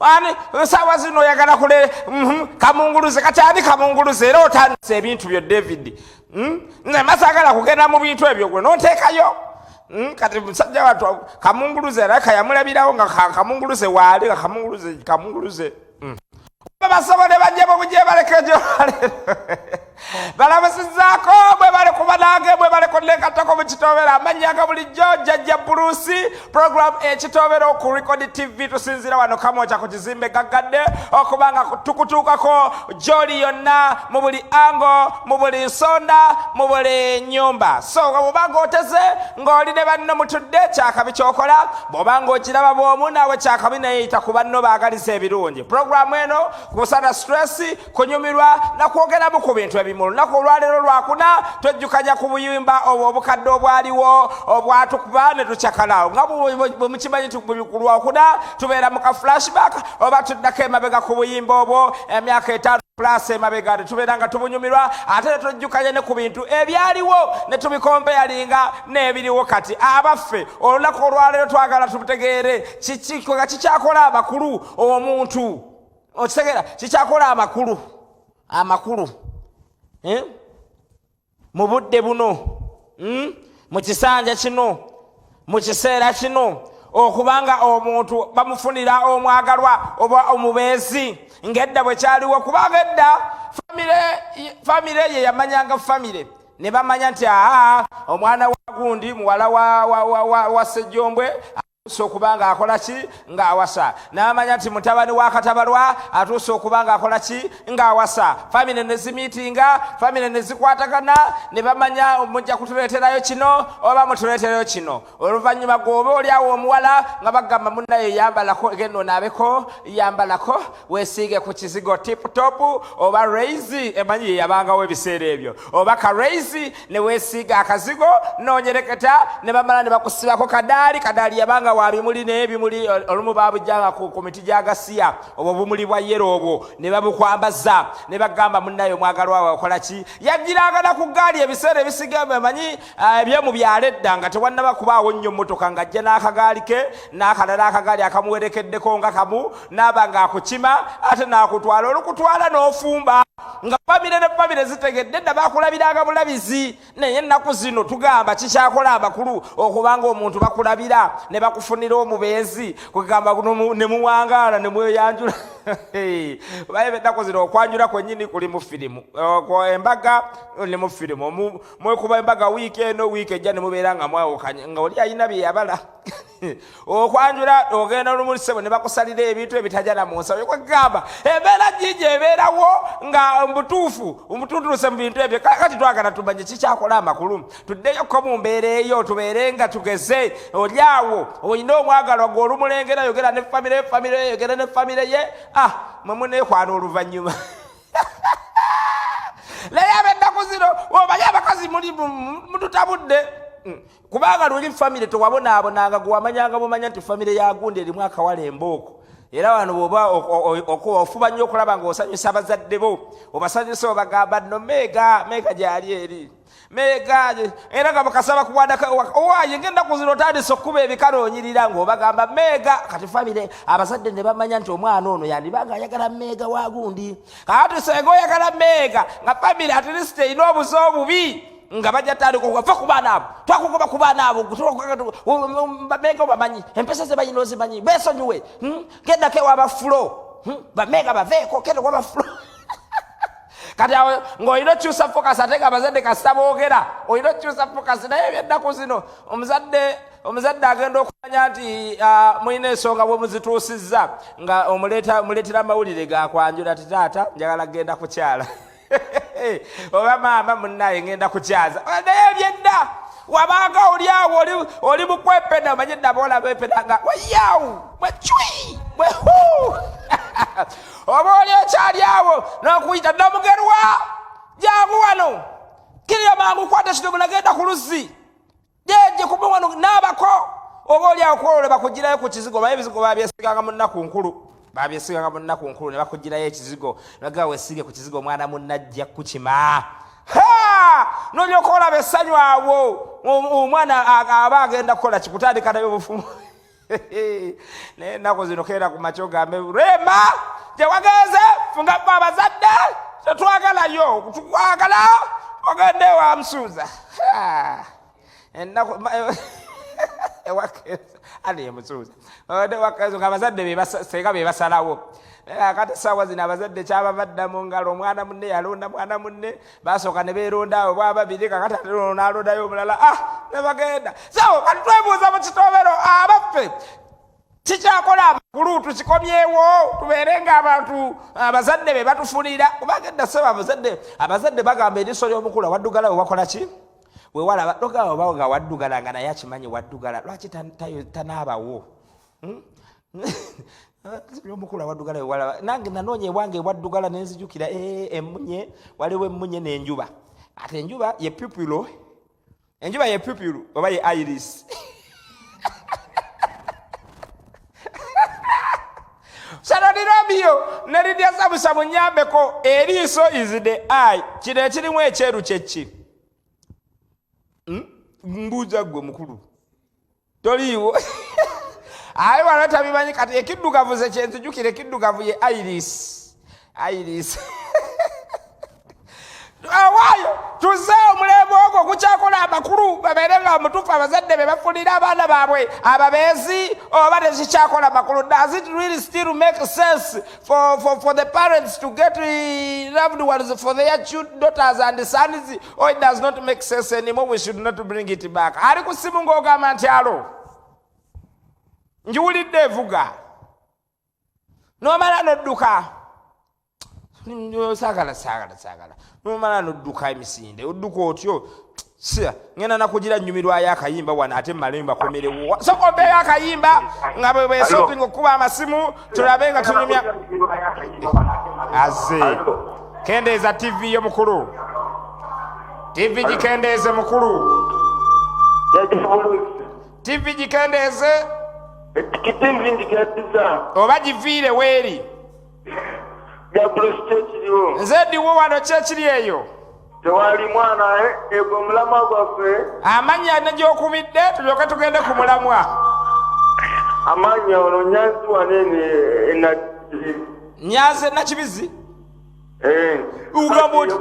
Ani saawa zino oyagala kule kamunguluze? Kati ani kamunguluze? Era otandise ebintu byo, David. Nze masagala kugenda mu bintu ebyo, gwe nonteekayo. Kati musajja wattu kamunguluze era kayamulabirawo nga kamunguluze waali nga kamunguluze kamunguluze. Basobole bajje bobujebalekejo balamusizaako mwebale kuba nange, mwebale kunekatako mu Kitobero. Amannya ga bulijjo Jjajja Bulusi, program Ekitobero ku Record TV. Tusinziira wano Kamwokya ku kizimbe gaggadde okuba nga tukutuukako gyoli yonna, mu buli ango, mu buli nsonda, mu buli nyumba. So bw'oba ng'oteze ng'oli ne banno mutudde, kyakabi kyokola. Bw'oba ng'okiraba bw'omu naawe, kyakabi, naye yita ku banno baagaliza ebirungi. Puroguramu eno kusana stress, kunyumirwa nakwogeramu ku bintu ebimu. Olunaku olwaleero lwakuna, twejjukanya ku buyimba obwo obukadde obwaliwo obwatukuba ne tucakala. Nga bwe mukimanyi nti buli ku Lwakuna tubeera mu ka flashback oba tuddako emabega ku buyimba obwo emyaka 5 plus emabega, tetubeera nga tubunyumirwa, ate ne twejjukanya ne ku bintu ebyaliwo ne tubikompeyalinga n'ebiriwo kati. Abaffe, olunaku olwaleero twagala tutegeere kiki nga kikyakola amakulu omuntu, okitegeera, kikyakola amakulu, eh? Mu budde buno, Mu kisanja kino, mu kiseera kino, okubanga omuntu bamufunira omwagalwa oba omubeezi ng'edda bwe kyaliwo. Kubanga edda famire ye yamanyanga, famire ne bamanya nti aa, omwana wa gundi, muwala wa Sejjombwe atuuse okuba nga akola ki, ng'awasa. N'amanya nti mutabani wa Katabalwa atuuse okuba nga akola ki, ng'awasa. Famire ne zimiitinga, famire ne zikwatagana, ne bamanya mujja kutuleeterayo kino oba mutuleeterayo kino. Oluvannyuma gwoba oli awo omuwala nga bagamba, "Munnaye, yambalako, genda onaabeko, yambalako, weesiige ku kizigo Tip Top oba Raise," emanyi ye yabangawo ebiseera ebyo, oba ka Raise, ne weesiiga akazigo noonyereketa, ne bamala ne bakusibako kadaali. Kadaali yabanga wa bimuli, naye ebimuli olumu babujjanga ku miti gya gasiya, obwo bumuli bwa yellow obwo, ne babukwambaza, ne bagamba, "Munnaye, omwagalwa wawe okola ki?" Yagiranga na ku ggaali ebiseera ebisiga. Manyi ebyomu byalo edda nga tewannaba kubaawo nnyo mmotoka, ng'ajja n'akagaali ke n'akalala, akagaali akamuwerekeddeko nga kamu, n'aba ng'akukima ate n'akutwala. Olukutwala n'ofumba nga famire ne famire zitegedde. Edda bakulabiranga bulabizi, naye ennaku zino tugamba kikyakola amakulu okubanga omuntu bakulabira ne bakufunira omubeezi, kwegamba ne muwangaala ne mweyanjula? Baye ennaku zino okwanjula kwennyini kuli mu firimu, embaga ne mu firimu. Mwekuba embaga wiiki eno, wiiki ejja ne mubeera nga mwawukanye, nga oli alina bye yabala. Okwanjula ogenda olumulisebo ne bakusalira ebintu ebitajana mu nsawo. Kwegamba embeera nyingi ebeerawo nga mubutuufu mututuuse mu bintu ebyo. Kati twagala tumanye kikyakola amakulu, tuddeyoko mu mbeera eyo, tubeere nga tugeze oli awo olina omwagalwa gwe olumulengera, yogera ne famire, famire yogera ne famire ye, ah, mwe muneekwana oluvannyuma. Naye ab'ennaku zino, omanyi abakazi muli mututabudde. Kubanga luli famire tewabonaabonanga, gwe wamanyanga bumanya nti famire ya gundi erimu akawala embooko. Era wano bwoba ofuba nnyo okulaba ng'osanyusa abazadde bo, obasanyusa, obagamba nno meega meega gyali eri meega, era nga bukasaba kuwandaka owaaye ng'ennaku zino otandise okukuba ebikaloonyirira ng'obagamba meega. Kati famire, abazadde ne bamanya nti omwana ono yandibanga ayagala meega wa gundi. Kakati senga oyagala meega, nga famire at least erina obuze obubi, nga bajja tandika okuva ku baana abo, "Twakugoba ku baana abo, bameega obamanyi, empesa ze balina ozimanyi, besonyiwe, Gendako ewabafulo, Bameega baveeko, genda wabafulo." Kati awo ng'olina okyusa focus, ate nga abazadde kasita boogera olina okyusa focus. Naye ebyennaku zino omuzadde agenda okumanya nti mulina ensonga bwe muzituusizza, nga omuleetera amawulire gakwanjula ti, "Taata, njagala kgenda kukyala," oba, "Maama, munnaye, ngenda kukyaza." Naye ebyedda wabanga oli awo oli mukwepena, omanye edda boolaba epena nga wayaawu bwecwi bwehu, oba oli okyali awo n'okuyita, "Namugerwa, jangu wano, kirira mangu, kwata kino, munagenda ku luzzi jeje kuba wano naabako." Oba oli awo kwolwo bakugirayo ku kizigo. Obaye ebizigo babyesiganga mu nnaku nkulu, babyesiganga mu nnaku nkulu, ne bakugirayo ekizigo, nagaa, "Wesiige ku kizigo, omwana munnajja kukima." Nolyoka olaba essanyu awo, omwana aba agenda kukola kikutandika nayo obufumu. Naye ennaku zino keera ku makya ogambe Rema gye wagenze fungamu abazadde, tetwagalayo, tukwagala ogende ewa Musuuza. Ennaku ewakenzo ani emusuuza ogende ewakenzo nga abazadde senga be basalawo. Kati essaawa zino abazadde kyabava dda mu ngalo, omwana munne yalonda mwana munne, basooka ne beeronda abo bwa babiri, kakati ate ono n'alondayo omulala, ne bagenda. So kati twebuuza mu kitobero abaffe, kikyakola amakulu tukikomyewo tubeere nga abantu abazadde be batufunira? Kubanga edda ssebo abazadde bagamba eriiso ly'omukulu awaddugala we wakola ki wewalaba togamba oba nga waddugala nga naye akimanyi waddugala, lwaki tanaabawo? Omukulu awaddugala wewalaba. Nange nanoonya ewange ewaddugala nenzijukira emmunye, waliwo emmunye n'enjuba, ate enjuba ye pupilo, enjuba ye pupil oba ye iris. Shaloni Romeo ne Lydia Samusa munyambeko, eriiso is the eye, kino ekirimu ekyeru kyeki? Mbuuza ggwe mukulu, toliiwo aye wala tabimanyi. Kati ekiddugavu ze kyenzijukira, ekiddugavu ye iris, iris awaayo. Tuze omulembe ogwo gukyakola amakulu, babeere nga mutuufu abazadde be bafunira abaana baabwe ababeezi, oba tekikyakola makulu? Does it really still make sense for the parents to get loved ones for their daughters and sons, or it does not make sense anymore, we should not bring it back? Ali ku simu ng'ogamba nti alo, njiwulidde evuga, n'omala n'odduka, saagala saagala saagala, nomala nodduka emisinde, odduka otyo sia ngenda nakugira nyumirwayo akayimba wano ate mmale mbakomerewo. Soka ompeeyo akayimba nga bwe bwesopinga okukuba amasimu, tulabe nga tunyumya. Aze kendeeza TV yo mukulu, TV gikendeeze mukulu, TV gikendeeze. Oba giviire weeri. Nze ndiwo wano, kyekiri eyo. Tewali mwana ego omulamwa gwaffe. Amannya ne gy'okubidde, tulyoke tugende ku mulamwa. Amannya ono Nyanzi wanene enakibizi. Nyanzi Nakibizi. Ugamba oti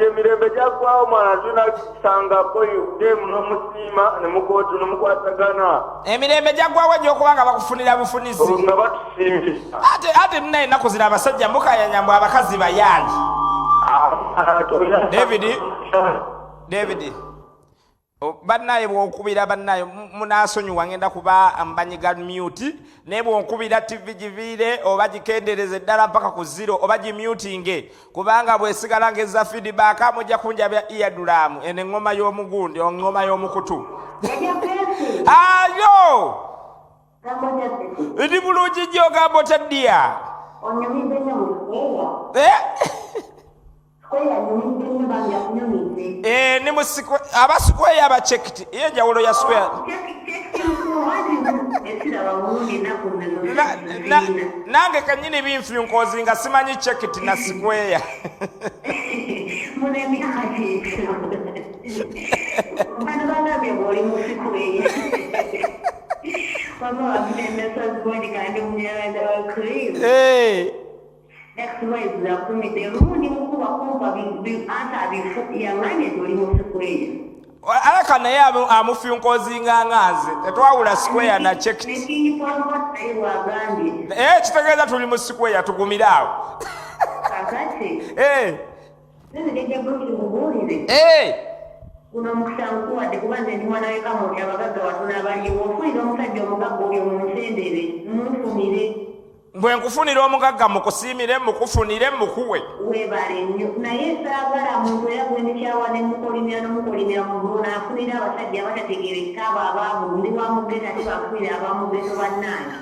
emirembe gyaggwawo mwana, tunasangako demu n'omusiima nemukwatagana. Emirembe gyaggwawo egyokuba nga bakufunira bufunizi. Nga batusiimye. Ate munaye ennaku zino abasajja mukayanya mbu abakazi bayaali. David, David bannaye bwokubira bannaye munasonyiwa, ngenda kuba mbanyiga mute, naye bwonkubira TV giviire oba gikendereze ddala mpaka ku zero oba gimutinge, kubanga bwesigala ngeza feedback mujja kunjabya eardrum. Eno eŋŋoma y'omugundi, eŋŋoma y'omukutu ayo. Ndi bulungi nnyo, ogamba otya ddiya? Eh? Eh, ni mu aba square, aba checked, iyo enjawulo ya square. Nange kenyini binfyunkozi nga simanyi checked na square. Muna emyaka kyekyo bano bagambye bw'oli mu square wama wafuna kandi omunyarwanda wa cream. Ex-wives akumidde lundi mukuba kumpa anta bifu yaŋŋambye nti oli mu square. Alaka naye amufyunkozinga nga nze tetwawula square na checked. Ne King Paul naye bw'agambye. Eh, kitegeeza tuli mu square, tugumire awo. Kakati nze Jjajja Bruce mubuulire. Guno omukisa nkuwadde kuba nze ndi mwana w'e Kamwokya, abagagga watono abaliwo. Ofunira omusajja omugagga oyo munsendere munfunire. Bwe nkufunira omugagga mukusiimire, mukufunire, mukuwe. Weebale nnyo, naye saagala muntu era gwe ndikyawa ne mukolimira n'omukolimira mu ggulu n'afunira abasajja abatategeerekeka, abo abaavu. Ndi wa mu ghetto ate banfunire aba mu ghetto bannange.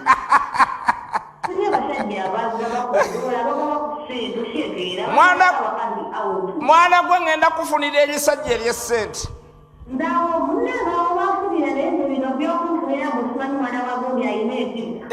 Tuli abasajja abagga bakodola bagaba ku ssente okitegeera. Abakazi out. Mwana gwe ŋŋenda kufunira erisajja ery'essente. Ndawo munnange awo banfunira, naye nze bino by'okunfunira mbu simanyi mwana wa gundi alina empisa.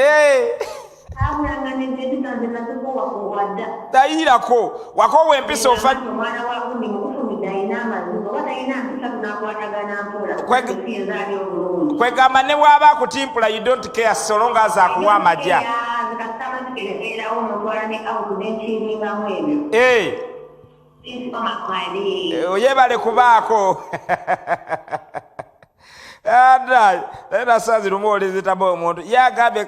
Abulanga neze empisa nze nazikoowa dda. Tayirako wakoowa empisa ofa. Omwana wa gundi mukufunidde. obudde alina amaziga oba talina mpisa tunakwatagana mpola. Sinza ali obulungi. Kwegamba ne bw'aba akutimpula, you don't care so long as akuwa amagya. Kasita amazzi gebeerawo omutwala ne out nenkiringamu ebyo. Eh, Sisomakwali. Oyebale kubaako. Ada, naye nasanze lumu olizitamu omuntu yagambye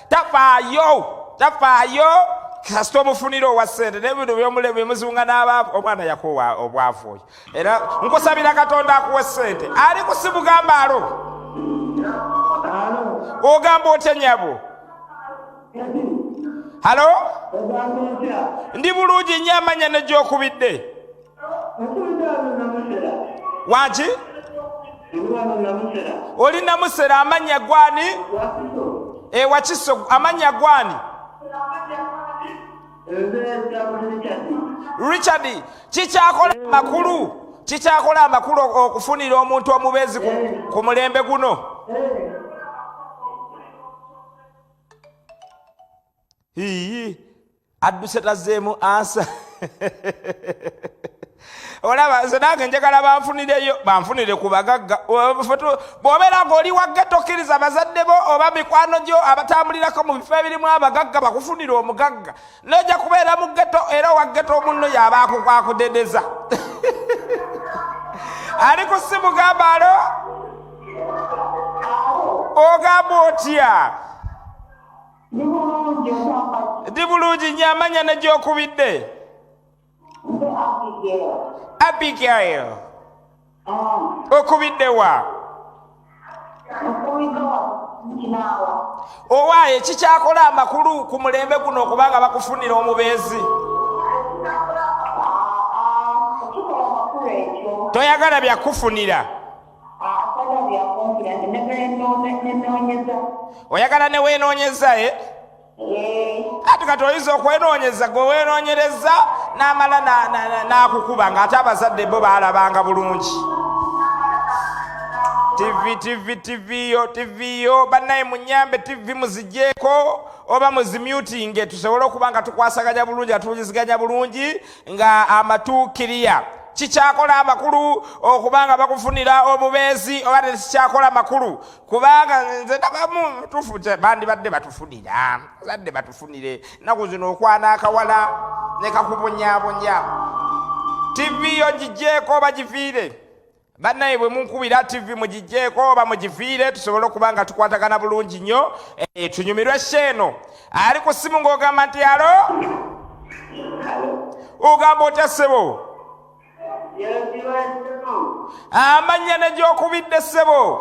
tafaayo, tafaayo kasita omufunira owa ssente n'ebintu byomulemu bimuzunga n'abaavu. Omwana yakuwa obwavu oyo, era nkusabira Katonda akuwa ssente. Ali ku simu, gamba alo. Ogamba otya nyabo? Halo, ndi bulungi nnyo. Amanya ne gy'okubidde? Wangi? Oli Namusera. Amannya gwani? Ewakiso. Amannya gwani? Richard. Kikyakola amakulu, kikyakola amakulu okufunira omuntu omubeezi ku mulembe guno? Hiyi, adduse, tazzeemu ansa. Olaba nze nange njagala banfunireyo, banfunire ku bagagga. Bw'obeera ng'oli wagge, tokkiriza bazadde bo oba mikwano gyo abatambulirako mu bifo ebirimu abagagga bakufunire omugagga, nojja kubeera mu ghetto, era owa ghetto munno yaba akudedeza. Ali ku simu, gamba alo. Ogamba otya? Ndi bulungi, ogamba? Ndi bulungi nnyo. Amanya ne gy'okubidde? Nze Abigail. Abigail, okubidde wa? Nkubidde Kinaawa. Owaaye, kikyakola amakulu ku mulembe guno okubanga bakufunira omubeezi? Kikola amakulu ekyo. Toyagala byakufunira? Akola byakumpira nti nenoonyeza. Oyagala ne weenoonyeza, e? Ati kati oyinza okwenoonyeza, gwe weenoonyereza n'amala n'akukuba ng'ate abazadde bo baalabanga bulungi. TV, TV, TV yo, TV yo, bannaye munyambe, TV muzigyeko oba muzimutinge tusobole okuba nga tukwasaganya bulungi, nga tuwuliziganya bulungi nga amatu kiriya. Kikyakola amakulu okuba nga bakufunira omubeezi oba tekikyakola makulu? Kubanga nze ndabamu tufu bandibadde batufunira, bazadde batufunire. Ennaku zino okwana akawala ne kakubonyabonya. TV yo gigyeko oba giviire. Bannaye, bwe munkubira, TV mugigyeko oba mugiviire tusobole okuba nga tukwatagana bulungi nnyo, tunyumirwe sheeno. Ali ku simu ng'ogamba nti alo, ogamba otya ssebo? Amannya ne gy'okubidde ssebo?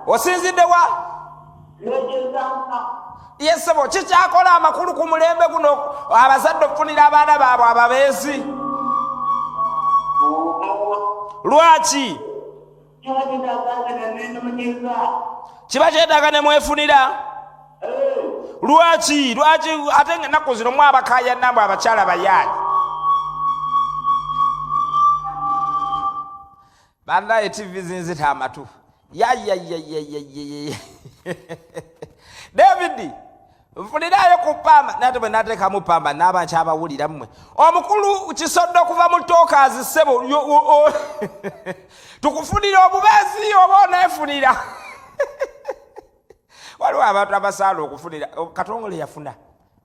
Osinzidde wa? Ye ssebo, kikyakola amakulu ku mulembe guno abazadde okufunira abaana baabwe ababeezi? Lwaki kiba kyetaaga ne mwefunira? Lwaki, lwaki? Ate nga ennaku zino mu abakaya nambwe abakyala bayaayi. Bannaye, TV zinzita amatu. Yayayayayayaya, David, nfunirayo ku pamba. Nate bwe nateekamu pamba naaba nkyabawulira mmwe. Omukulu Kisodde okuva mu Tokaazi, ssebo, tukufunira omubeezi oba oneefunira? Waliwo abantu abasaala okufunira. Katongole yafuna,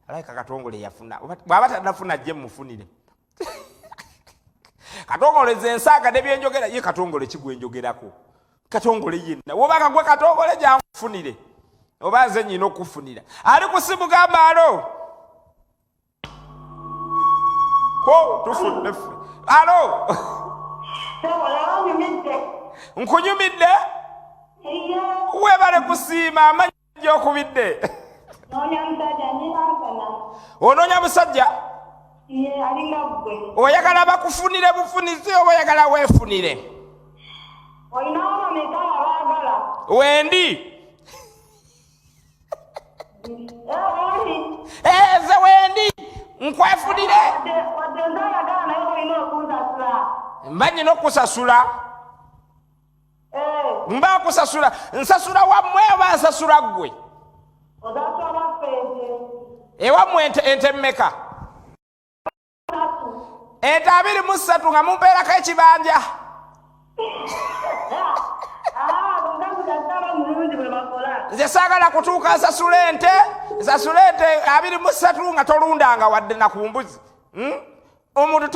alabika Katongole yafuna. Bw'aba tanafuna, jje mufunire. Katongole zensaaga nebyenjogera ye. Katongole kigwenjogerako, Katongole yenna wobanga gwe Katongole, jankufunire oba nze nyina okufunira? Ali ku simu, gamba alo. Ko tufudde ffe. Alo. Nkunyumidde, webale kusiima. Amanyi gyokubidde? Onoonya musajja? Oyagala bakufunire bufunizi oba oyagala weefunire? Wendi nze wendi nkwefunire. Mba nyina okusasula, mba nkusasula. Nsasula wammwe oba nsasula ggwe? Ewammwe ente, ente mmeka? Ente 23 nga mumpeerako ekibanja. Nze saagala kutuuka nsasula ente, nsasula ente 23 nga tolundanga wadde na ku mbuzi. Omuntu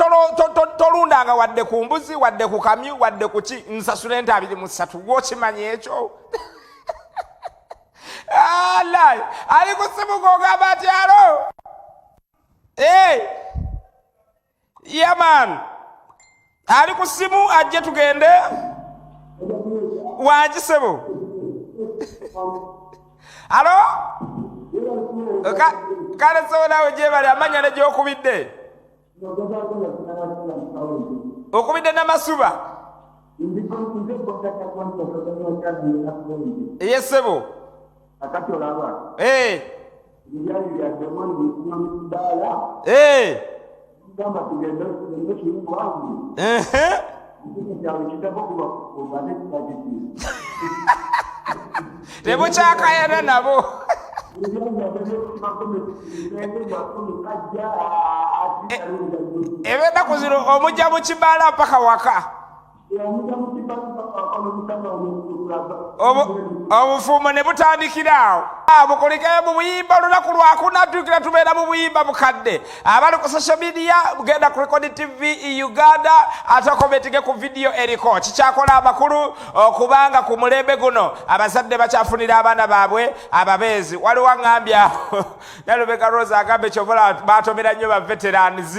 tolundanga wadde ku mbuzi, wadde ku kamyu, wadde ku ki, nsasula ente 23. Gwokimanyi ekyo? Alai, ali ku ssimu g'ogamba ati alo. Hey. Yeah man. Ali ku ssimu ajje tugende. Wangi ssebo. Alo? Kale ssebo naawe gyebale amannya ne gy'okubidde. Okubidde Namasuba. Ye ssebo. Akati olaba. Eh. Ebyayi bya demoni bikuma mu bbaala. Eh. Gamba tugende tugende kiyungu wange. Ehe. Kyalo kiddako kuba ate kiki. Tebukyakayana nabo. Eb'ennaku zino omujja mu kibaala mpaka waka. Obufumbo ne butandikira awo. Bukulikeyo mu buyimba olunaku lwakuna, tuukira tubeera mu buyimba bukadde. Abali ku social media genda ku Record TV Uganda ate okomentinge ku vidiyo eriko. Kikyakola amakulu okubanga ku mulembe guno abazadde bakyafunira abaana baabwe ababeezi. Waliwo aŋŋambye awo, Nalubega Rose agambye kyova baatomera nnyo ba veterans.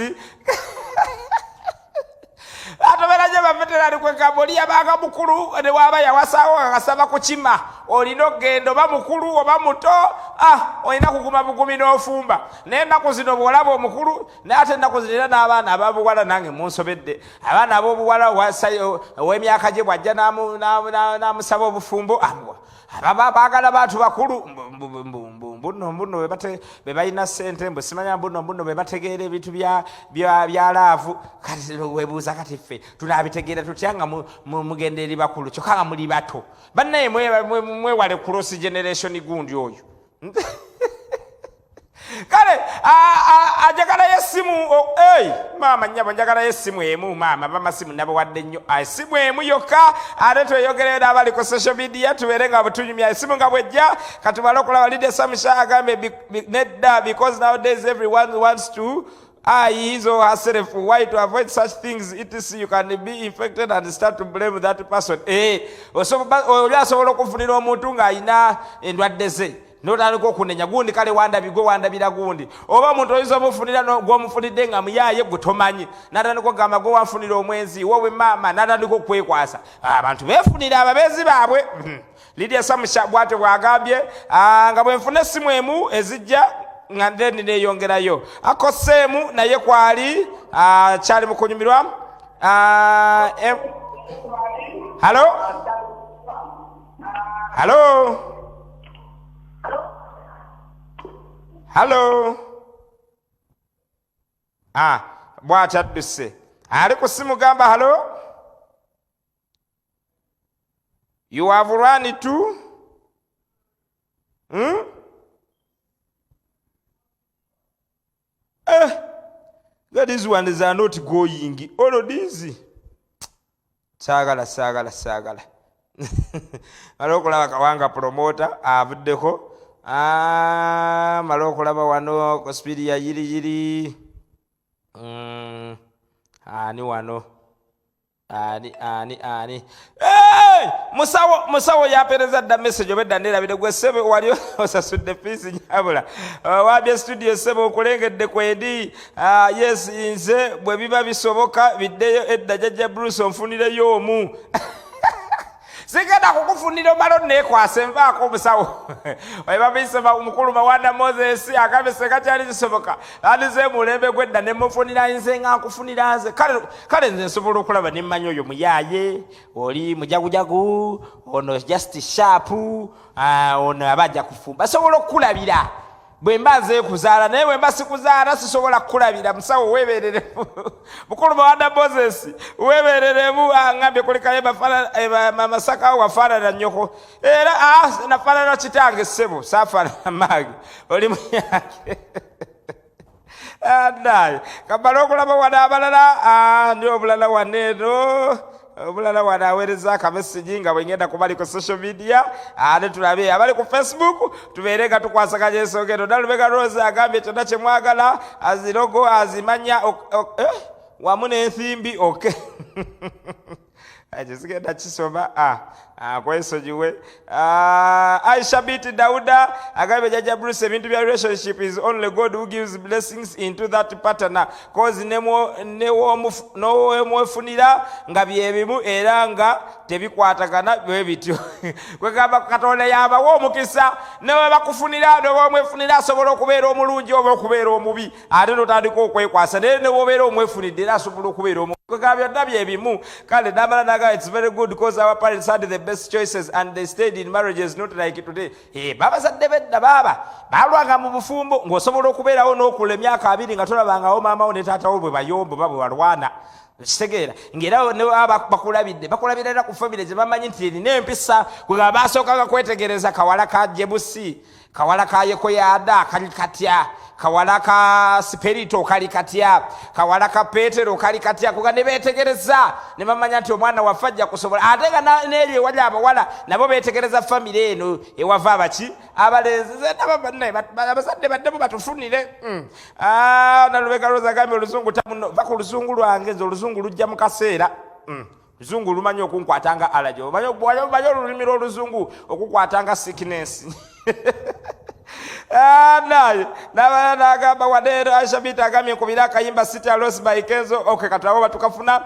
Atomera nnyo ba veterani, kwegamba oli yabanga mukulu ne waaba yawasaawo nga kasaba kukima, olina okugenda oba mukulu oba muto, olina kuguma bugumi n'ofumba. Naye ennaku zino bw'olaba omukulu, naye ate ennaku zino era n'abaana ab'obuwala nange munsobedde. Abaana ab'obuwala ow'emyaka gye bw'ajja n'amusaba obufumbo, ababa baagala bantu bakulu, mbuno mbuno be balina ssente, mbu simanya mbuno mbuno be bategeera ebintu bya laavu. Kati weebuuza kati ffe tunaabitegeera tutya nga mugenda eri bakulu kyokka nga muli bato? Bannaye mwewale cross generation gundi oyo. Kale ajagalayo essimu, ei maama nnyabo, njagalayo essimu emu maama, bamasimu nabawadde nnyo. Essimu emu yokka ate tweyogereyo n'abali ku social media tubeere nga butunyumya essimu nga bwejja. Katumale okulaba Lydia Samusha agambye nedda, because nowadays everyone wants to his or herself. Why to avoid such things etc, you can be infected and start to blame that person. Oli asobola okufunira omuntu ng'alina endwadde ze notandika okunenya gundi, kale wandabi gwe wandabira gundi, oba omuntu oyinza omufunira gw'omufunidde nga muyaaye gwe tomanyi, natandika okugamba gwe wanfunira omwenzi wowe maama, natandika okwekwasa. Abantu beefunira ababeezi baabwe. Lydia Samusha bw'atyo bw'agambye. Nga bwe nfuna essimu emu ezijja nga then neeyongerayo akoseemu naye kwali kyali mu kunyumirwa. Halo, halo, halo. Bw'atyo adduse. Ali ku simu gamba halo. You have run to? That these ones are not going. All of these. Saagala, saagala, saagala. Mala okulaba Kawanga promoter avuddeko. Mala okulaba wano ku speed ya yiri yiri. Ani wano? Ani, ani, ani? Hey! Musawo, musawo yampeereza dda message obedda nneerabire gwe ssebe wali osasudde fees nyabula. Wabye studio ssebe okulengedde kwendi. Yes, nze bwe biba bisoboka biddeyo edda jjajja Bruce onfunireyo omu. Sigenda kukufunira omala onneekwasa envaako omusawo. Oyo bamuyise mukulu Mawanda Moses agambye singa kyali kisoboka andize mulembe gw'edda ne mufunira nze nga nkufunira nze. Kale, kale nze nsobola okulaba ne mmanya oyo muyaaye, oli mujagujagu, ono just sharp, ono aba ajja kufumba. Nsobola okukulabira bwe mba nze kuzaala, naye bwe mba sikuzaala sisobola kukulabira. Musawo weebereremu, mukulu Mawanda Moses weebereremu. Ngambye kulikayo Masaka wafaanana nnyoko, era nafaanana kitange ssebo, saafaanana maange, oli muyange. Naye kamale okulaba wano abalala. Ndi obulala wano eno, obulala wano aweereza akamesigi nga bwengenda kubali ku social media, ate tulabe abali ku Facebook, tubeere nga tukwasaganya ensonga eno. Nalubega Rose agambye kyonna kyemwagala azirogo azimanya wamu n'ensimbi. Okay, ekyo sigenda kisoma, kwesonyiwe. Aisha Biti Dauda agambye, "Jajja Bruce, ebintu bya relationship is only God who gives blessings into that partner, cause nowemwefunira nga byebimu era nga tebikwatagana bwe bityo." Kwegamba Katonda yabawa omukisa, newe bakufunira newomwefunira asobola okubeera omulungi oba okubeera omubi, ate notandika okwekwasa, naye newobeera omwefunidde era asobola okubeera omubi. Kwegamba byonna byebimu. Kale namala naga, "It's very good because our parents had the best choices and they stayed in marriages, not like today." Babazadde bedda baaba balwanga mu bufumbo, ng'osobola okubeerawo n'okula emyaka 20 nga tolabangawo maamawo ne taatawo bwe bayombo ba bwe balwana. Kitegeera ngaera newaba bakulabidde, bakulabira era ku famire gye bamanyi nti erina empisa. Kwegamba basookanga kwetegereza kawala ka Jebusi, kawala ka Yekoyada kali katya, kawala ka Siperito kali katya, kawala ka Petero kali katya. Kuga ne beetegereza ne bamanya nti omwana waffe ajja kusobola. Ate nga n'eri ewali abawala nabo beetegereza famire eno ewava abaki abalenzi. Abazadde baddemu batufunire. Nalubega Rosa agambye oluzungu tamuno, va ku luzungu lwange, nze oluzungu lujja mu kaseera. Luzungu lumanyi okunkwatanga allergy, omanyi olulimi lw'oluzungu okukwatanga sickness. Naye nabala nagamba wadeero. Aisha Bita agambye nkubira akayimba City Alos by Kenzo. Okay, katulabo batukafuna.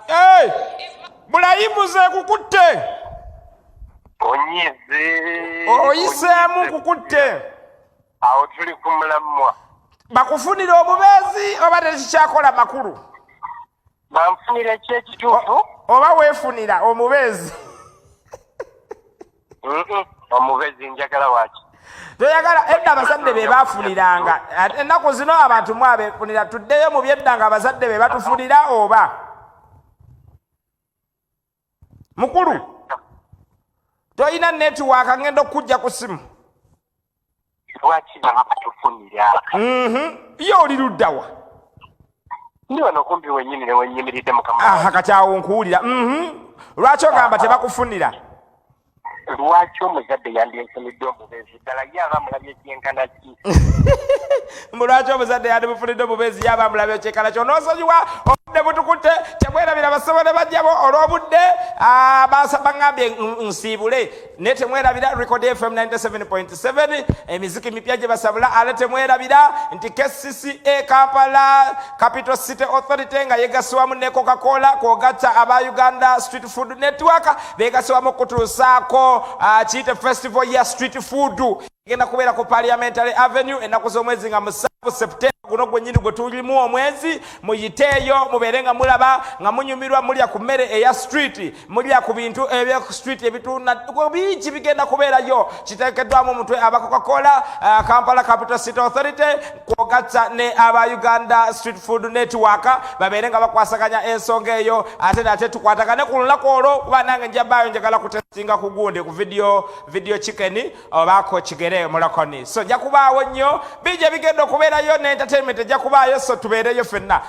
Hey! Bulayimu ze kukutte. Onyize. Oyiseemu nkukutte. Awo tuli ku mulamwa. Bakufunira obubeezi oba tekikyakola makulu? Banfunira ki ekituufu? Oba weefunira omubeezi? Omubeezi njagala waki? Toyagala. Edda abazadde be baafuniranga. Ate ennaku zino abantu mu abeefunira. Tuddeyo mu byedda nga abazadde be batufunira oba mukulu toyina network, ngenda okujja ku simu. Lwaki baba batufunira? Ye oli luddawa? Ndi wano kumpi wenyini ne wenyimiridde, mukama. Aha, kati awo nkuwulira. Lwaki ogamba tebakufunira? Lwaki omuzadde yandyenfunidde omubeezi? Ddala ye aba amulabye kyenkana ki? Mbu lwaki omuzadde yandimufunidde omubeezi, yaba amulabye kyenkana ki? Onoosonyiwa, obudde butukutte. Temwerabira basebo ne bajjabo olw'obudde, baŋŋambye nsiibule, naye temwerabira Record FM 97.7, emiziki mipya gye basabula. Ate temwerabira nti KCCA, Kampala Capital City Authority, nga yegasibwamu ne Coca-Cola kwogatta aba Uganda Street Food Network, begasibwamu okutuusaako kiyite festival ya street food, egenda kubeera ku Parliamentary Avenue ennaku z'omwezi nga 7 Septemba guno gwennyini gwe tulimu omwezi. Muyiteeyo mubeere nga mulaba nga munyumirwa, mulya ku mmere eya street, mulya ku bintu ebya street ebitunda bingi bigenda kubeerayo. Kiteekeddwamu omutwe aba Coca-Cola, Kampala Capital City Authority kwogatta ne aba Uganda Street Food Network, babeere nga bakwasaganya ensonga eyo. Ate nate tukwatagane ku lunaku olwo, kuba nange njabaayo, njagala kutestinga ku gundi ku video chicken obaako kigere mulokoni. So nja kubaawo nnyo, bingi ebigenda okubeerayo ne entertainment ejja kubaayo, so tubeereyo ffenna.